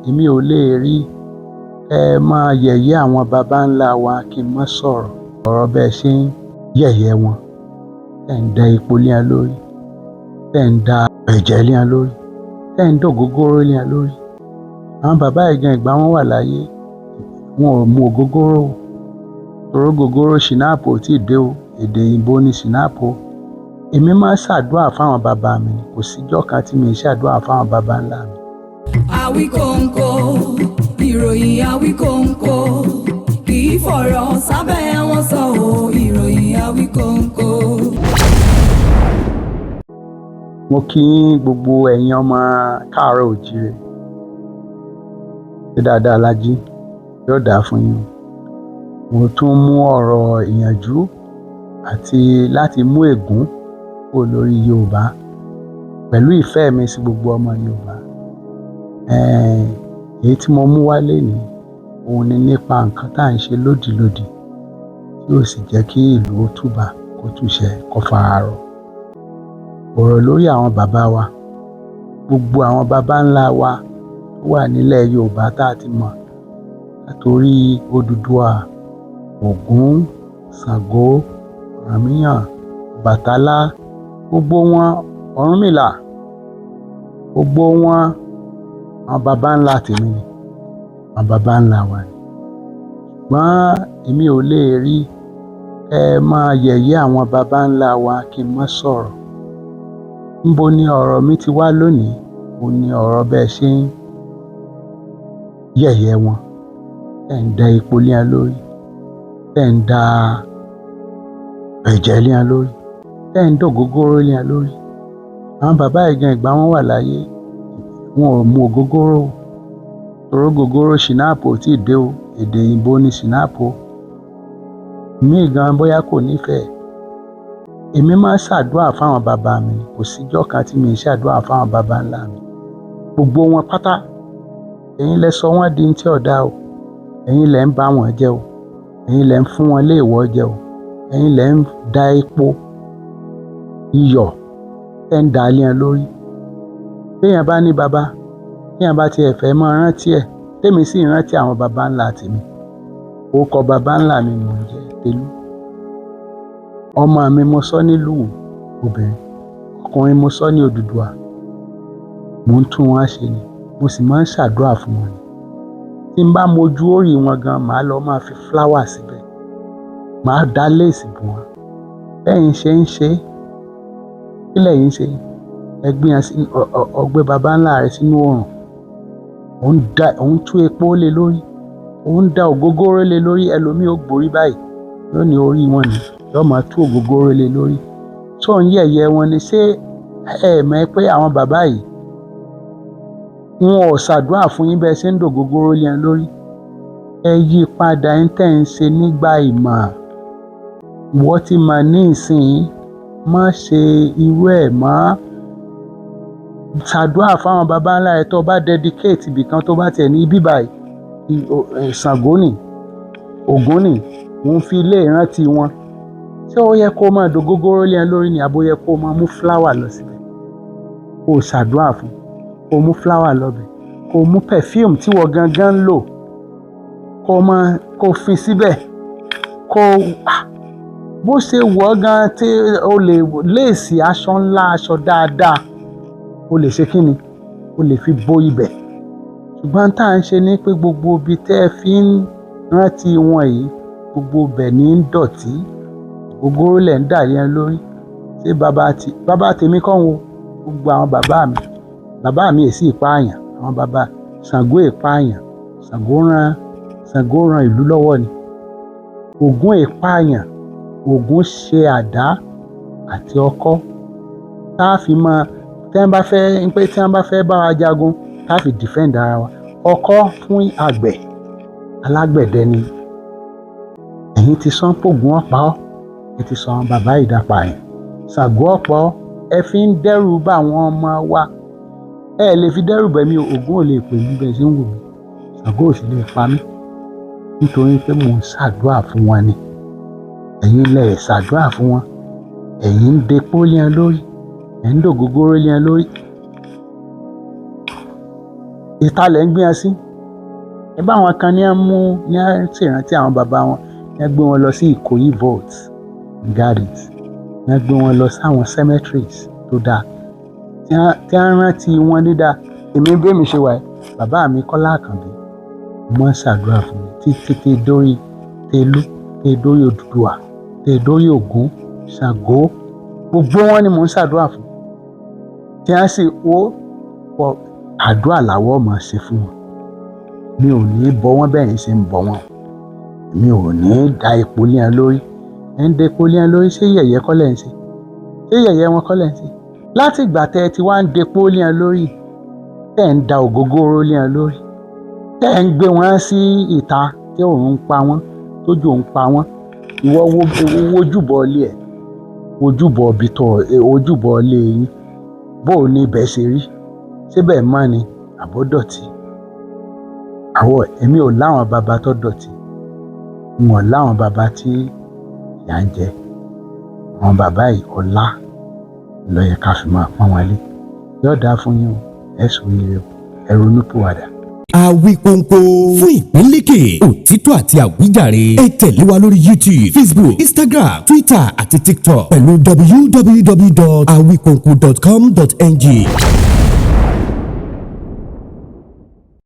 Èmi ò lè rí ẹ máa yẹ̀yẹ́ àwọn baba ńlá wa kí n má sọ̀rọ̀. Ọ̀rọ̀ bẹ́ẹ̀ ṣe ń yẹ̀yẹ́ wọn, tẹ́ ń da epo lé wọn lórí, tẹ́ ń da ẹ̀jẹ̀ lé wọn lórí, tẹ́ ń dògógóró lé wọn lórí. Àwọn bàbá yìí gan, ìgbà wọn wà láyé, wọn ò mu ògógóró o. Torí ògógóró, ṣìnáàpù ò tíì dé o. Èdè òyìnbó ní ṣìnáàpù o. Èmi máa ń ṣàdúrà fáwọn bàbá mi ni. Kò síjọ́ kan tí mi ì ṣàdúrà fáwọn bàbá ńlá mi. Àwíkòǹkò ìròyìn, Àwíkòǹkò kì í fọ̀rọ̀ sábẹ́ wọn sọ ò, ìròyìn Àwíkòǹkò. Mo kí yín, gbogbo ẹ̀yin ọmọ káàárọ̀ òjíire. Ṣé dáadáa la jí? Yóò dáa fún yín. Mo tún mú ọ̀rọ̀ ìyànjú àti láti mú ègún kúrò lórí Yorùbá pẹ̀lú ìfẹ́ mi sí gbogbo ọmọ Yorùbá. Èyí tí mo mú wá lénìí, òun ni nípa nǹkan tá à ń ṣe lódìlodì tí ó sì jẹ́ kí ìlú ó tùbà kó tùṣẹ kó fararọ. Ọ̀rọ̀ lórí àwọn bàbá wa, gbogbo àwọn baba ńlá wa tó wà nílẹ̀ Yorùbá tá a ti mọ̀ látòrí Odùduwà, Ògún, Ṣàngó, Ọ̀rànmíyàn, Ọbàtálá, gbogbo wọn, Ọ̀rúnmìlà, gbogbo wọn, àwọn baba ńlá tèmi ni, àwọn baba ńlá wa ni. Ṣùgbọ́n èmi ò lè rí ẹ máa yẹ̀yẹ́ àwọn baba ńlá wa kí n má sọ̀rọ̀. Níbo ni ọ̀rọ̀ mi ti wá lónìí? Òun ni ọ̀rọ̀ bẹ́ẹ̀ ṣe ń yẹ̀yẹ́ wọn, tẹ́ ń da epo lé wọn lórí, tẹ́ ń da ẹ̀jẹ̀ lé wọn lórí, tẹ́ ń dògógóró lé wọn lórí. Àwọn bàbá yìí gan, ìgbà wọn wà láyé, wọn ò mu ògógóró o. Torí ògógóró, ṣìnáàpù ò tíì dé o. Èdè òyìnbó ní ṣìnáàpù o. Míì gan bóyá kò nífẹ̀ẹ́. Èmi máa ń ṣàdúrà fáwọn bàbá mi ni. Kò síjọ́ kan tí mi ì ṣàdúrà fáwọn bàbá ńlá mi. Gbogbo wọn pátá, ẹ̀yin lẹ sọ wọ́n di ní tí ọ̀dà o. Ẹ̀yin lẹ ń bá wọn jẹ́ o. Ẹ̀yin lẹ ń fún wọn léèwọ̀ jẹ o. Ẹ̀yin lẹ ń da epo, iyọ̀, tẹ́ ń dà lé wọn lórí. Téèyàn bá ní baba, téèyàn bá tiẹ̀ fẹ́ máa rántí ẹ̀, tèmi sì rántí àwọn baba ńlá tèmi. Orúkọ baba ńlá mi mò ń jẹ́ Telú. Ọmọ mi, mo sọ nílùú obìnrin, ọkùnrin mo sọ ní Odùduwà. Mò ń tún wọn ṣe ni, mo sì máa ń ṣàdúrà fún wọn ni. Tí n bá mojú orí wọn gan, màá lọ máa fi flower síbẹ̀, màá dá léèsì bò wọ́n. Bẹ́yìn ṣe ń ṣe, kí lẹ̀yin ṣe? Ẹ gbé wọn sí ọgbẹ́ baba ńlá rẹ sínú oòrùn, òun da, òun tú epo lé lórí, òun da ògógóró lé lórí. Ẹlòmíì ó gborí báyìí, yóò ní orí wọn ni yóò máa tú ògógóró lé lórí. Tó ń yẹ̀yẹ́ wọn ni? Ṣé ẹ mọ̀ pé àwọn bàbá yìí, wọn ò ṣàdúrà fún yín bẹ́ẹ̀ ṣe ń dògógóró lé wọn lórí? Ẹ yí padà ń tẹ̀ ń ṣe nígbà ìmọ̀. Ìwọ ti mọ̀ ní ìsìn, má ṣe irú ẹ̀ mọ́. Ṣàdúrà fáwọn baba ńlá rẹ. Tó bá dedicate ibìkan, tó bá tiẹ̀ ní ibi báyìí, Ṣàngó nì, Ògún nì, òun fi ilé ìrántí wọn. Ṣé ó yẹ kó máa dògógóró lé wọn lórí ni, àbó yẹ kó máa mú flower lọ síbẹ̀ kó o ṣàdúrà fún, kó o mú flower lọ bẹ̀, kó o mú perfume tí wọ́n gangan ń lò, kó o máa kó o fi síbẹ̀, kó o bó ṣe wọ̀ ọ́ gan tí o lè léèsì, aṣọ ńlá, aṣọ dáadáa, o lè ṣe kí ni, o lè fi bo ibẹ̀. Ṣùgbọ́n tá à ń ṣe ni pé gbogbo ibi tẹ́ ẹ fi ń rántí wọn yìí, gbogbo ibẹ̀ ní ń dọ̀tí. Ògógóró lẹ̀ ń dà lé wọn lórí. Ṣé bàbá ti bàbá tèmi kọ́ wo? Gbogbo àwọn bàbá mi, bàbá mi è sì pààyàn. Àwọn bàbá Ṣàngó è pààyàn. Ṣàngó ran ìlú lọ́wọ́ ni. Ògún è pààyàn. Ògún ṣe àdá àti ọkọ́ tá a fi mọ tí wọ́n bá fẹ́ pé tí wọ́n bá fẹ́ bá wa jagun, tá a fi defend ara wa. Ọkọ́ fún àgbẹ̀, alágbẹ̀dẹ ni. Ẹ̀yin ti sọ pé Ògún ọ̀pá ọ́, ẹ ti sọ àwọn bàbá ìdàpààyàn. Ṣàngó ọ̀pọ̀ ọ́, ẹ fi ń dẹ́rù bá àwọn ọmọ wa. Ẹ lè fi dẹ́rù bà mí o. Ògún ò lè pè mí bẹ́ẹ̀ ṣe ń wò mí. Ṣàngó ò sì lè pa mí nítorí pé mò ń ṣàdúrà fún wọn ni. Ẹ̀yin lẹ ṣàdúrà fún wọn. Ẹ̀yin ń depo lé wọn lórí, ẹ̀ ń dògógóró lé wọn lórí. Ìta lẹ̀ ń gbé wọn sí. Ẹ bá àwọn kan ní ẹ mú ní ẹ ṣèrántí àwọn bàbá wọn, ní ẹ gbé wọn lọ sí Ìkòyí Vault Gardens, ní ẹ gbé wọn lọ sáwọn cemeteries tó dáa tí wọ́n rántí wọn dídá. Èmi bí èmi ṣe wà yìí, bàbá mi Kọ́lá Àkànbí, mo máa ń ṣàdúrà fún mi títí tẹ dórí Tẹlú, tẹ dórí Odùduwà, tẹ dórí Ògún, Ṣàngó, gbogbo wọn ni mò ń ṣàdúrà fún, tí wọ́n sì wó pọ̀. Àdúrà làwọ̀ máa ṣe fún wọn. Mi ò ní bọ wọ́n bẹ́ẹ̀ yín ṣe ń bọ wọ́n. Mi ò ní da epo lé wọn lórí. Ẹ̀ ń da epo lé wọn lórí, ṣé yẹ̀yẹ́ kọ́ lẹ̀ ń ṣe? Ṣé yẹ̀yẹ́ wọn kọ́ lẹ̀ ń ṣe? Láti ìgbà tẹ́ ẹ ti wá ń depo lé wọn lórí, tẹ́ ẹ̀ ń da ògógóró lé wọn lórí, tẹ́ ẹ̀ ń gbé wọn sí ìta tí òòrùn ń pa wọ́n, tójò ń pa wọ́n. Ìwọ wo wojúbọ ilé ẹ̀, wojúbọ ibi tó ojúbọ ilé yín, bó o ní ibẹ̀ ṣe rí? Síbẹ̀ mọ́ ni àbó dọ̀tí? Àwọ̀ èmi ò láwọn baba tó dọ̀tí, n ò láwọn baba tí ìyà ń jẹ. Àwọn bàbá yìí, ọlá ló yẹ ká fi máa pọ́n wọn lé. Yóò dáa fún yín o, ẹ ṣoríire o, ẹ ronúpìwàdà. Àwíkóńkó fún ìpínlẹ̀kẹ̀ òtítọ́ àti àwíjàre, ẹ tẹ̀lé wa lórí YouTube, Facebook, Instagram, Twitter àti TikTok pẹ̀lú www.awikonko.com.ng.